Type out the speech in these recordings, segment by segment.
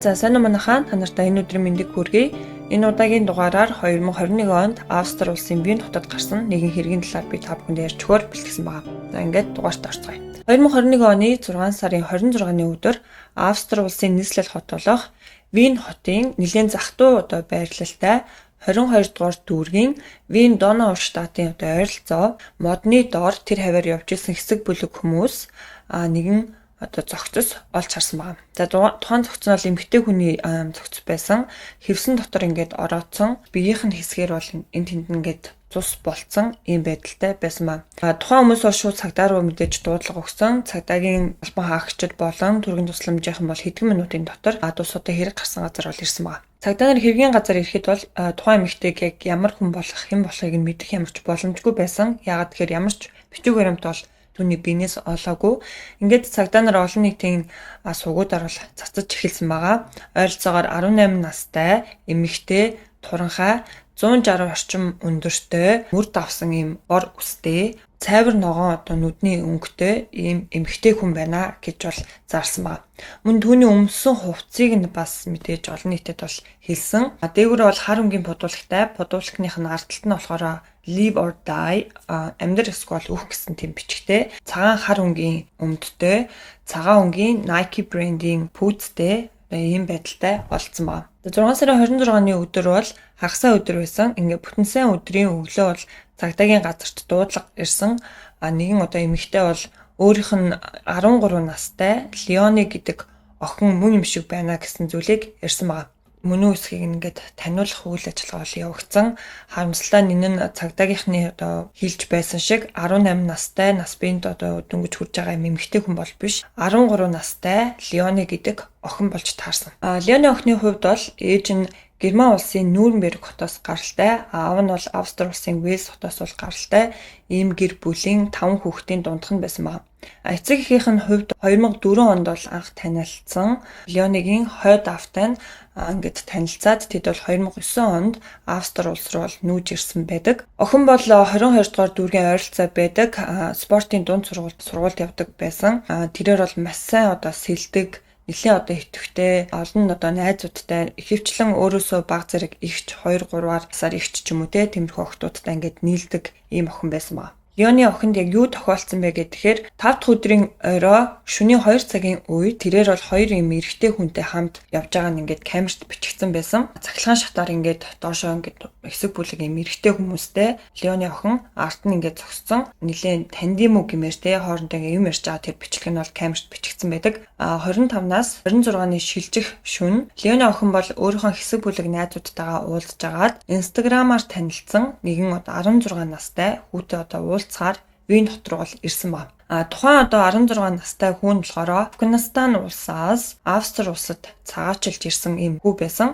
За, сайн уу, манайхаа, та нартай энэ өдрийн мэндийг хүргэе. Энэ удаагийн дугаараар 2021 онд Австри улсын Вен хотод гарсан нэгэн хэргийн талаар би та бүхэнд ярьж өгөхөөр бэлтгэсэн байна. За, ингээд дугаарт орцгоё. 2021 оны 6 сарын 26-ны өдөр Австри улсын нийслэл хот болох Вен хотын нэлээн зах дуу одоо байрлалтай 22 дугаар дүүргийн Вен Донау штатын одоо ойролцоо модны доор тэр хавиар явж исэн хэсэг бүлэг хүмүүс нэгэн одоо зохицос олж харсан байна. За, тухайн зохиц нь бол эмэгтэй хүний зохиц байсан. Хевсэн дотор ингээд орооцсон. Биеийнх нь хэсгээр бол энэ тэнд ингээд цус болцсон ийм байдалтай байсан ба. Тухайн хүмүүс бол шууд цагдаа руу мэдээж дуудлага өгсөн. Цагдаагийн албан хаагчид болон түргэн тусламжийнхан бол хэдэн минутын дотор дусуудын хэрэг гарсан газар бол ирсэн байна. Цагдаа нар хэргийн газар ирэхэд бол тухайн эмэгтэйг яг ямар хүн болох, хэн болохыг нь мэдэх ямар ч боломжгүй байсан. Яагаад гэхээр ямар ч бичиг баримт бол түүний биенээс олоогүй. Ингээд цагдаа нар олон нийтийн сувгуудаар бол цацаж эхэлсэн байгаа. Ойролцоогоор 18 настай эмэгтэй, туранхай, 160 орчим өндөртэй, мөр давсан ийм бор үстэй, цайвар ногоон одоо нүдний өнгөтэй ийм эмэгтэй хүн байна гэж бол зарласан байна. Мөн түүний өмссөн хувцсыг нь бас мэдээж олон нийтэд бол хэлсэн. Дээгүүрээ бол хар өнгийн пудуулагтай, пудуулагных нь ард талд нь болохоор "Live or die", амьдр эсвэл үх гэсэн тийм бичгтэй, цагаан хар өнгийн өмдтэй, цагаан өнгийн Nike брендийн пүүцтэй ийм байдалтай олдсон байна. 6 сарын 26-ны өдөр бол хагас өдөр байсан. Ингээ бүтэн сайн өдрийн өглөө бол цагдаагийн газарт дуудлага ирсэн. Нэгэн одоо эмэгтэй бол өөрийнх нь 13 настай Леони гэдэг охин мөн юм шиг байна гэсэн зүйлийг ярьсан байна. Мөн үү эсхийг ингээд таниулах үйл ажиллагаа бол явагдсан. Харамсалтай нь энэ нь цагдаагийнхны одоо хэлж байсан шиг 18 настай нас биед одоо дөнгөж хүрж байгаа юм эмэгтэй хүн бол биш. 13 настай Леони гэдэг охин болж таарсан. Леони охины хувьд бол ээж нь Герман улсын Нюрнберг хотоос гаралтай, аав нь бол Австри улсын Вэлс хотоос бол гаралтай ийм гэр бүлийн 5 хүүхдийн дундх нь байсан байна. Эцэг эхийнх нь хувьд 2004 онд бол анх танилцсан. Леонигийн хойд аавтай нь ингээд танилцаад тэд бол 2009 онд Австри улс руу бол нүүж ирсэн байдаг. Охин бол 22 дугаар дүүргийн ойролцоо байдаг. Спортын дунд сургуульд явдаг байсан. Тэрээр бол маш сайн одоо сэлдэг, нэлээн одоо итэвхтэй, олон одоо найзуудтай, ихэвчлэн өөрөөсөө бага зэрэг эгч 2 3-аар насаар эгч ч юм уу те, тиймэрхүү охтуудтай ингээд нийлдэг ийм охин байсан байна. Леоны охинд яг юу тохиолдсон бэ гэхээр 5 дахь өдрийн орой шөнийн 2 цагийн үе тэрээр бол хоёр юм эрэгтэй хүнтэй хамт явж байгаа нь ингээд камерт бичигдсэн байсан. Цахилгаан шатаар ингээд доошоо ингээд хэсэг бүлэг юм эрэгтэй хүмүүстэй Леоны охин ард нь ингээд зогссон. Нилээн танд юм уу гэмээр те, хоорондоо ингээд юм ярьж байгаа тэр бичлэг нь бол камерт бичигдсэн байдаг. 25-наас 26-ны шилжих шөнө Леоны охин бол өөрийнхөө хэсэг бүлэг найзуудтайгаа уулзж агаад Instagram-аар танилцсан нэгэн одоо 16 настай хүүтэй одоо уулзахаар Вен хот руу бол ирсэн байна. Тухайн одоо 16 настай хүн болохоор Афганистан улсаас Австри улсад цагаачилж ирсэн ийм хүү байсан.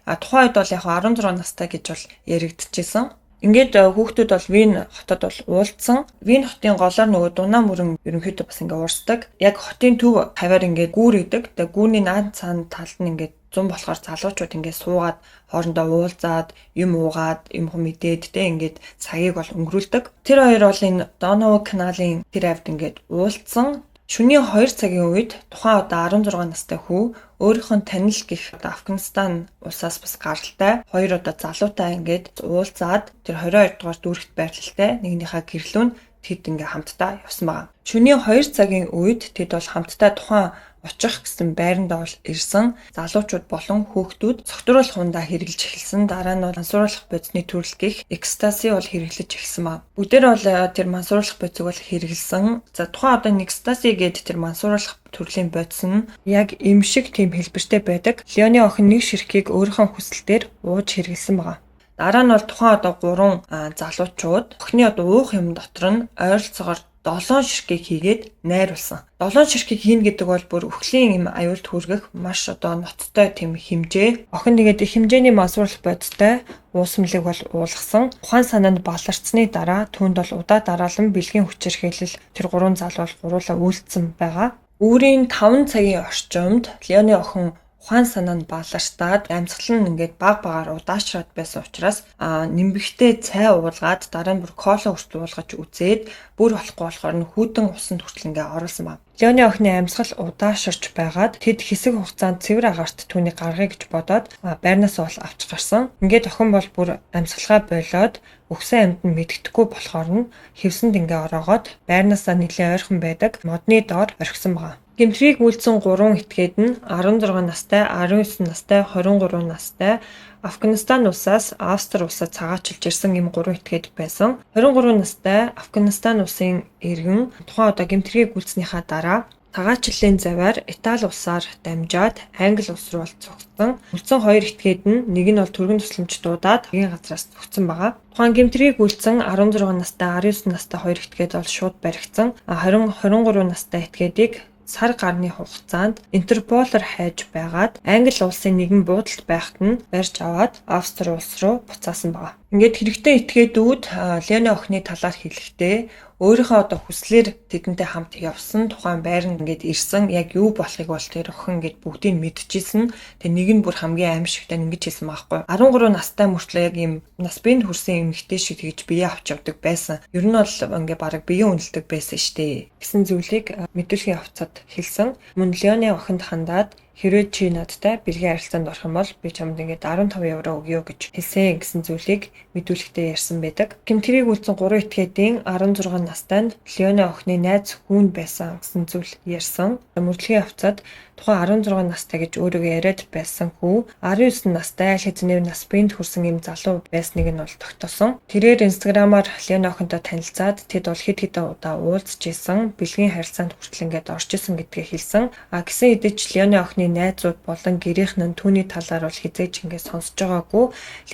Тухайн үед бол яг 16 настай гэж бол яригдчихсэн. Ингээд хүүхдүүд бол Вен хотод бол уулзсан. Вен хотын голоор нөгөө дунаа мөрөн ерөнхийдөө бас ингээ уурсдаг. Яг хотын төв хавиар ингээд гүүр идэг. Тэгээ гүүрний наан цаана талд нь ингээд зун болохоор залуучууд ингээд суугаад хоорондоо уулзаад, юм уугаад, юм хум идээд те, ингээд цагийг бол өнгөрүүлдэг. Тэр хоёр бол энэ Донау каналын тэр хавьд ингээд уулзсан. Шөнийн 2 цагийн үед тухайн одоо 16 настай хүү өөрийнх нь танил гэх одоо Афганистан улсаас бас гаралтай хоёр одоо залуутай ингээд уулзаад тэр 22 дугаар дүүрэгт байрлалтай нэгнийхээ гэр лүү нь тэд ингээ хамтдаа явсан байгаа. Шөнийн 2 цагийн үед тэд бол хамтдаа тухайн очих гэсэн байранд бол ирсэн. Залуучууд болон хүүхдүүд согтруулах хундаа хэрэглэж эхэлсэн. Дараа нь бол мансууруулах бодисны төрөл гэх экстаси бол хэрэглэж эхэлсэн ба. Бүгдээр бол тэр мансууруулах бодисыг бол хэрэглэсэн. За, тухайн одоо экстаси гээд тэр мансууруулах төрлийн бодис нь яг эм шиг тийм хэлбэртэй байдаг. Леоны охин нэг ширхгийг өөрийнхөө хүсэлтээр ууж хэрэглэсэн байгаа. Дараа нь бол тухайн одоо гурван залуучууд охины одоо уух юм дотор нь ойролцоогоор 7 ширхгийг хийгээд найруулсан. 7 ширхгийг хийнэ гэдэг бол бүр үхлийн юм аюулд хүргэх маш одоо ноцтой тийм хэмжээ. Охин тэгээд их хэмжээний мансууруулах бодистой уусмалыг бол уулгасан. Ухаан санаанд баларцсны дараа түүнд бол удаа дараалан бэлгийн хүчирхийлэл тэр гурван залуу бол гуруулаа үйлдсэн байгаа. Үүрийн 5 цагийн орчимд Леоны охин Ухаан санаа нь балартаад амьсгал нь ингээд баг багаар удаашраад байсан учраас нэмбэгтэй цай уулгаад, дараа нь бүр кола хүртэл уулгаж үзээд, бүр болохгүй болохоор нь хүйтэн усанд хүртэл ингээ оруулсан ба. Леоны охины амьсгал удаашарч байгаад тэд хэсэг хугацаанд цэвэр агаарт түүнийг гаргая гэж бодоод байрнаас бол авч гарсан. Ингээд охин бол бүр амьсгалгаа болиод, өгсөн амьд нь мэддэхгүй болохоор нь хэвсэнд ингээ ороогоод байрнаасаа нэлээд ойрхон байдаг модны доор орхисон байгаа. Гэмт хэргийг үйлдсэн 3 этгээд нь 16 настай, 19 настай, 23 настай Афганистан улсаас Австри улсад цагаачилж ирсэн ийм 3 этгээд байсан. 23 настай Афганистан улсын иргэн тухайн одоо гэмт хэргийг үйлдснийхаа дараа цагаачлалын завиар Итали улсаар дамжаад Англи улс руу цугтсан. Үлдсэн 2 этгээд нь нэг нь бол түргэн тусламж дуудаад хэргийн газраас зугтсан байгаа. Тухайн гэмт хэргийг үйлдсэн 16 настай, 19 настай 2 этгээд бол шууд баригдсан. 20 23 настай этгээдийг сар гарны хугацаанд Интерполоор хайж байгаад Англи улсын нэгэн буудалд байхад нь барьж аваад Австри улс руу буцаасан байгаа. Ингээд хэрэгтэй этгээдүүд Леоны охины талаар хэлэхдээ өөрийнхөө одоо хүслээр тэдэнтэй хамт явсан, тухайн байранд ингээд ирсэн, яг юу болохыг бол тэр охин ингээд бүгдийг мэдчихсэн. Тэгээ нэг нь бүр хамгийн аимшигтай нь ингэж хэлсэн байхгүй. 13 настай мөртлөө яг ийм нас биед хүрсэн эмэгтэй шиг тэгж бие авч явдаг байсан. Ер нь бол ингээд бараг биеэ үнэлдэг байсан штэ гэсэн зүйлийг мэдүүлгийн явцад хэлсэн. Мөн Леоны охинд хандаад хэрвээ чи надтай бэлгийн харилцаанд орох юм бол би чамд ингээд 15 евро өгье гэж хэлсэн гэсэн зүйлийг мэдүүлэхдээ ярьсан байдаг. Гэмт хэргийг үйлдсэн 3 этгээдийн 16 настай нь Леоны охины найз хүүн байсан гэсэн зүйл ярьсан. Мөрдлөгийн явцад тухайн 16 настай гэж өөрийгөө яриад байсан хүү 19 настай, аль хэзээ нас биед хүрсэн юм залуу байсныг нь бол тогтоосон. Тэрээр Instagram-аар Леоны охинтой танилцаад тэд бол хэд хэдэн удаа уулзж исэн, бэлгийн харилцаанд хүртэл ингээд орж исэн гэдгээ хэлсэн. А гисэн хэдий ч Леоны охины найзууд болон гэрийнхэн нь түүний талаар бол хэзээ ч ингээд сонсож байгаагүй.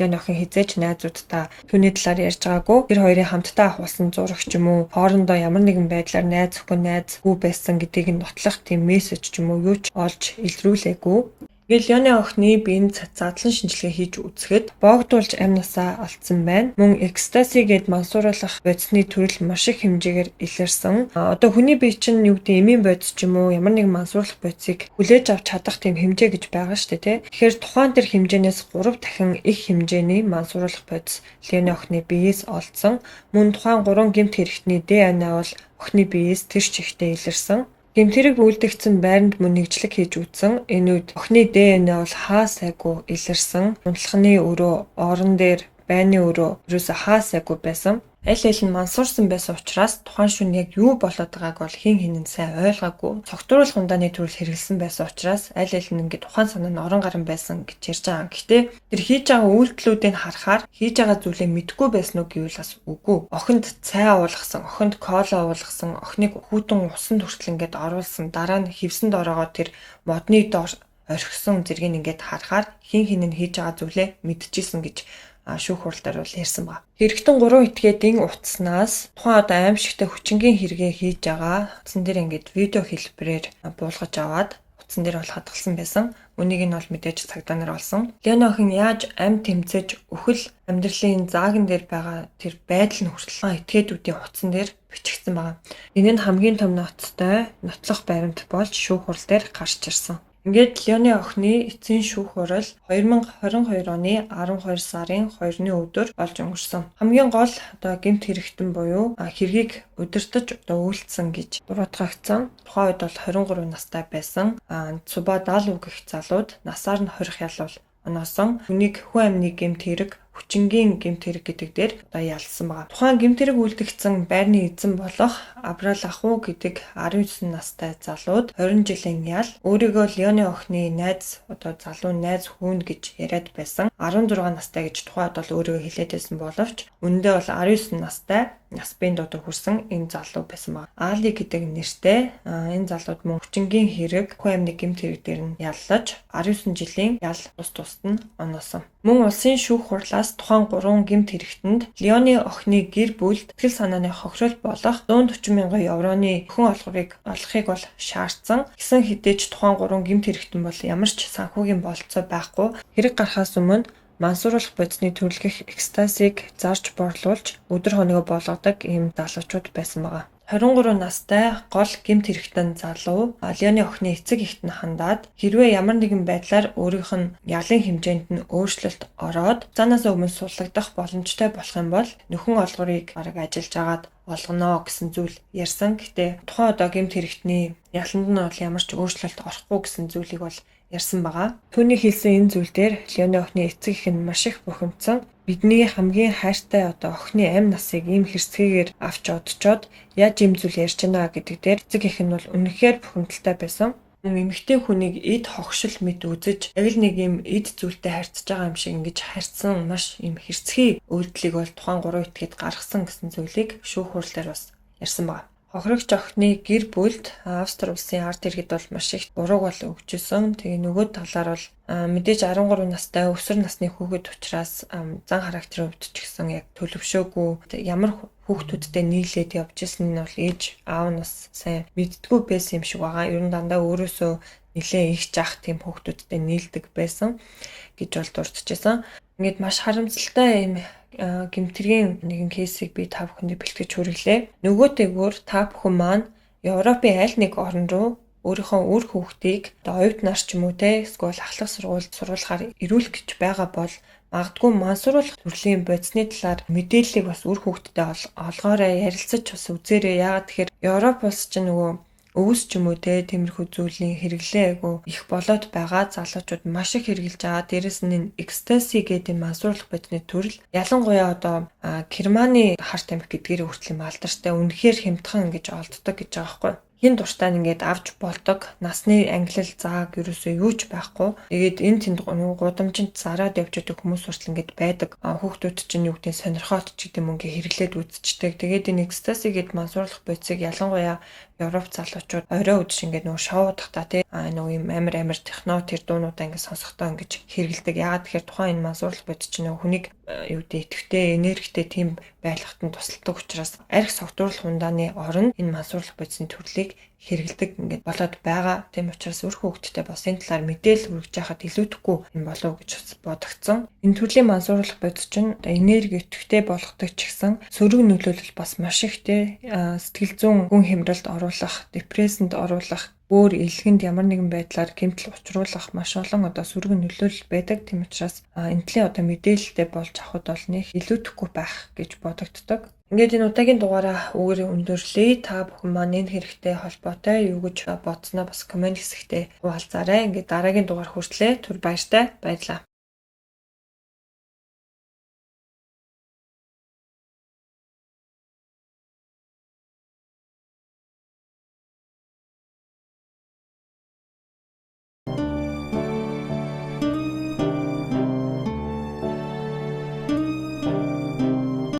Леоны охин хэзээ ч найзуудтай түүний талаар ярьж байгаагүй. Тэр хоёрын хамтдаа авахулсан зураг ч юм уу, хоорондоо ямар нэгэн байдлаар найз охин, найз хүү байсан гэдгийг нь нотлох тийм мессеж ч юм уу юу ч олж илрүүлээгүй. Ингээл Леоны охины биеийн задлан шинжилгээ хийж үзэхэд боогдуулж амь насаа алдсан байна. Мөн экстаси гээд мансууруулах бодисны төрөл маш их хэмжээгээр илэрсэн. Одоо хүний бие чинь юу гэдэг, эмийн бодис ч юм уу, ямар нэгэн мансууруулах бодисыг хүлээж авч чадах тийм хэмжээ гэж байгаа шүү дээ, тий. Тэгэхээр тухайн тэр хэмжээнээс 3 дахин их хэмжээний мансууруулах бодис Леоны охины биеэс олдсон. Мөн тухайн 3 гэмт хэрэгтний ДНА бол охины биеэс тэр чигтээ илэрсэн. Гэмт хэрэг үйлдэгдсэн байранд мөн нэгжлэг хийж үзсэн. Энэ үед охины ДНА бол хаа сайгүй илэрсэн. Унтлахны өрөө, орон дээр, байны өрөө ерөөсөө хаа сайгүй байсан. Аль аль нь мансуурсан байсан учраас тухайн шөнө яг юу болоод байгааг бол хэн хэн нь сайн ойлгоогүй. Цогтруулах ундааны төрөл хэрэглэсэн байсан учраас аль аль нь ингээд ухаан санаа нь орон гарan байсан гэж ярьж байгаа. Гэхдээ тэр хийж байгаа үйлдэлүүдийг харахаар хийж байгаа зүйлээ мэдэхгүй байсан уу гэвэл бас үгүй. Охинд цай уулгасан, охинд кола уулгасан, охиныг хүйтэн усан хүртэл ингээд оруулсан, дараа нь хэвсэнд ороогоо тэр модны доор орхисон зэргийг ингээд харахаар хэн хэн нь хийж байгаа зүйлээ мэдчихсэн гэж шүүх хурал дээр бол ярьсан ба. Хэрэгтэн 3 этгээдийн утаснаас тухайн одоо аимшигтай хүчингийн хэрэгээ хийж байгаа утсан дээр ингээд видео хэлбэрээр буулгаж аваад утсан дээр бол хадгалсан байсан. Үнийг нь бол мэдээж цагдаа нар олсон. Леоны охин яаж амь тэмцэж үхэл амьдралын зааган дээр байгаа тэр байдал нь хүртэл этгээдүүдийн утсан дээр бичигдсэн байгаа. Энэ нь хамгийн том ноцтой нотлох баримт болж шүүх хурал дээр гарч ирсэн. Ингээд Леоны охины эцсийн шүүх хурал 2022 оны 12 сарын 2-ны өдөр болж өнгөрсөн. Хамгийн гол одоо гэмт хэрэгтэн буюу хэргийг удирдах одоо үйлдсэн гэж буруутгагдсан. Тухайн үед бол 23 настай байсан. Цуба Далу гэх залууд насаар нь 20 ялвал оноосон. Хүнийг хүн амны гэмт хэрэг, хүчингийн гэмт хэрэг гэдэг дээр одоо ялсан байгаа. Тухайн гэмт хэрэг үйлдэгдсэн байрны эзэн болох Абрал Ахуу гэдэг 19 настай залууд 20 жилийн ял, өөрийгөө Леоны охины найз, одоо залуу найз хүүн гэж яриад байсан. 16 настай гэж тухайн үед бол өөрийгөө хэлээд байсан боловч үнэндээ бол 19 настай нас биед одоо хүрсэн энэ залуу байсан баг. Али гэдэг нэртэй энэ залууд мөн хүчингийн хэрэг, хүн амны гэмт хэрэг дээр нь яллаж 19 жилийн ял тус тусад нь оноосон. Мөн улсын шүүх хурлаас тухайн 3 гэмт хэрэгтэнд Леоны охины гэр бүлд сэтгэл санааны хохирол болох 140 мянган евроны хүн олгорыг олохыг бол шаардсан. Гэсэн хэдий ч тухайн 3 гэмт хэрэгтэн бол ямар ч санхүүгийн бололцоо байхгүй. Хэрэг гарахаас өмнө мансууруулах бодисны төрөлгөх экстасиг зарж борлуулж өдөр хоногоо болгодог ийм залуучууд байсан байгаа. 23 настай гол гэмт хэрэгтэн залуу Леоны охины эцэг эхэд нь хандаад хэрвээ ямар нэгэн байдлаар өөрийнх нь ялын хэмжээнд нь өөрчлөлт ороод цаанаас өмнө суллагдах боломжтой болох юм бол нөхөн олгорыг бараг ажиллаж агаад олгоно гэсэн зүйл ярьсан. Гэтэ тухайн одоо гэмт хэрэгтний яланд нь бол ямар ч өөрчлөлт орохгүй гэсэн зүйлийг бол ярьсан байгаа. Түүний хэлсэн энэ зүйл дээр Леоны охины эцэг эх нь маш их бухимдсан. Бидний хамгийн хайртай одоо охины амь насыг ийм хэрцгийгээр авч одчоод яаж ийм зүйл ярьж байна гэдэг дээр эцэг эх нь бол үнэхээр бухимдалтай байсан. Эмэгтэй хүнийг эд хогшил мэд үзэж яг л нэг юм эд зүйлтэй харьцаж байгаа юм шиг ингэж харьцсан маш юм хэрцгий үйлдэлийг бол тухайн 3 этгээд гаргасан гэсэн зүйлийг шүүх хурал дээр бас ярьсан байна. Хохирогч охины гэр бүлд Австри улсын ард иргэд бол маш их бурууг бол өгч исэн. Тэгээ нөгөө талаар бол мэдээж 13 настай өсвөр насны хүүхэд учраас зан характерын хувьд ч гэсэн яг төлөвшөөгүй ямар хүүхдүүдтэй нийлээд явж исэн нь бол ээж аав нь бас сайн мэддэггүй байсан юм шиг байгаа. Ер нь дандаа өөрөөсөө нэлээ их жах тийм хүүхдүүдтэй нийлдэг байсан гэж бол дурдчихсан. Ингээд маш харамсалтай юм гэмтэргийн нэгэн кейсийг би та бүхэндээ бэлтгэж хүргэлээ. Нөгөөтэйгүр та бүхэн маань Европын аль нэг орн руу өөрийнхөө үр хүүхдийг одоо оюутнаар ч юм уу те эсвэл ахлах сургуульд сургуулахаар ирүүлэх гэж байгаа бол магадгүй мансууруулах төрлийн бодисны талаар мэдээллийг бас үр хүүхдэд олгоорой, ярилцаж бас үзээрэй. Яагаад тэгэхээр Европ улс чинь нөгөө өвс ч юм уу те тиймэрхүү зүйлийн хэрэглээ айгу их болоод байгаа. Залуучууд маш их хэрэглэж байгаа. Дээрэс нь энэ экстаси гэдэг энэ мансууруулах бодисны төрөл ялангуяа одоо Германы хар тамхи гэдгээр хүртэл юм алдартай үнэхээр хямдхан ингэж олддог гэж байгаа байхгүй. Хин дуртай нь ингээд авч болдог. Насны ангилал зааг ерөөсөө юу ч байхгүй. Тэгээд энэ тэнд гудамжинд зараад явж байгаа хүмүүс хүртэл ингээд байдаг. Хүүхдүүд чинь юу гэдэг сонирхоот ч гэдэг юм ингээ хэрэглээд үзчихдэг. Тэгээд энэ экстаси гээд мансууруулах бодисыг ялангуяа Европ залуучууд орой үдш ингээд нөгөө шоудахтаа тий нөгөө юм амар амар техно тэр дуунуудаа ингээд сонсохдоо ингэж хэрэгэлдэг. Яагаад тэгэхээр тухайн энэ мансууруулах бодис чинь нөгөө хүнийг юу гэдэг идэвхтэй, энергитэй тийм байлгахад нь тусалдаг учраас арх согтууруулах ундааны оронд энэ мансууруулах бодисны төрлийг хэрэгэлдэг ингээд болоод байгаа. Тийм учраас үр хүүхдтэй бас энэ талаар мэдээлэл хүргэж байхад илүүдэхгүй юм болов уу гэж бодогдсон. Энэ төрлийн мансууруулах бодис чинь энерги идэвхтэй болгодог ч гэсэн сөрөг нөлөөлөл бас маш ихтэй, сэтгэл зүйн гүн хямралд оруулах, депрессэнд оруулах, өөр элгэнд ямар нэгэн байдлаар гэмтэл учруулах маш олон одоо сөрөг нөлөөлөл байдаг. Тийм учраас энэ төрлийн одоо мэдээлэлтэй болж авахд бол нэг илүүдэхгүй байх гэж бодогддог. Ингээд энэ удаагийн дугаараа үүгээр өндөрлөе. Та бүхэн маань энэ хэрэгтэй холбоотой юу гэж бодсноо бас коммент хэсэгтээ хуваалцаарай. Ингээд дараагийн дугаар хүртлээ түр баяртай. Баярлалаа.